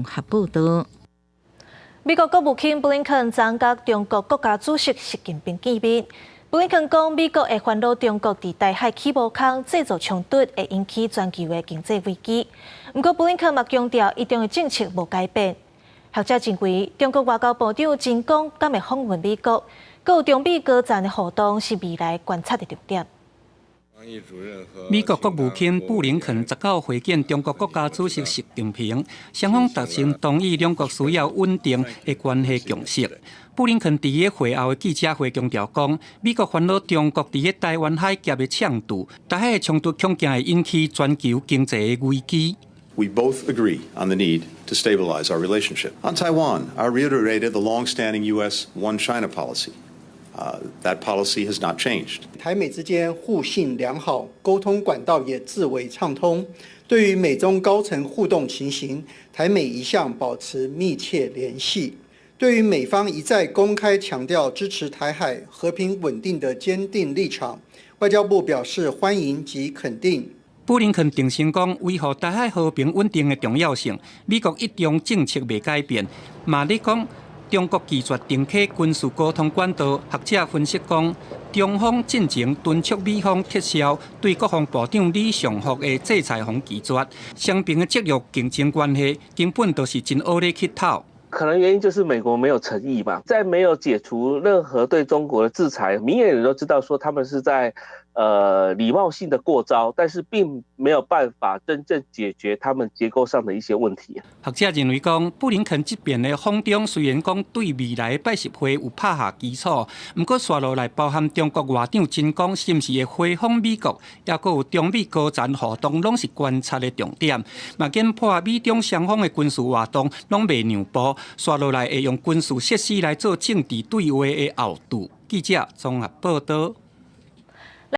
合報道。美國國務卿布林肯昨共中國國家主席習近平見面。布林肯講，美國會煩惱中國佇台海起無空製造衝突，會引起全球的經濟危機。毋過，布林肯嘛強調，伊中的政策無改變。學者認為，中國外交部長秦剛敢會訪問美國，閣有中美高層的互動是未來觀察的重點。美國國務卿布林肯19會見中國國家主席習近平，雙方達成同意兩國需要穩定的關係共識。布林肯佇咧會後的記者會強調講，美國煩惱中國佇咧台灣海峽的搶渡，台海的衝突恐驚會引起全球經濟的危機。 We both agree on the need to stabilize our relationship. On Taiwan, I reiterated the long-standing U.S. One China policy. That policy has not changed. 台美之間互信良好，溝通管道也至為暢通。對於美中高層互動情形，台美一向保持密切聯繫。對於美方一再公開強調支持台海和平穩定的堅定立場，外交部表示歡迎及肯定。布林肯重申講，維護台海和平穩定的重要性，美國一中政策袂改變。嘛咧講，中國拒絕重啟軍事溝通管道，學者分析講，中方進前敦促美方撤銷對國防部長李尚福的制裁予拒絕，雙邊的戰略競爭關係根本就是真烏咧去鬥。可能原因就是美國沒有誠意吧，在沒有解除任何對中國的制裁，明眼人都知道說他們是在禮貌性的過招，但是並沒有辦法真正解決他們結構上的一些問題。學者認為講，布林肯這遍的訪中雖然講對未來的拜習會有拍下基礎，毋過紲落來包含中國外長秦剛是毋是會回訪美國，抑閣有中美高層互動，攏是觀察的重點。嘛研判美中雙方的軍事活動攏袂讓步，紲落來會用軍事設施來做政治對話的後盾。記者綜合報道。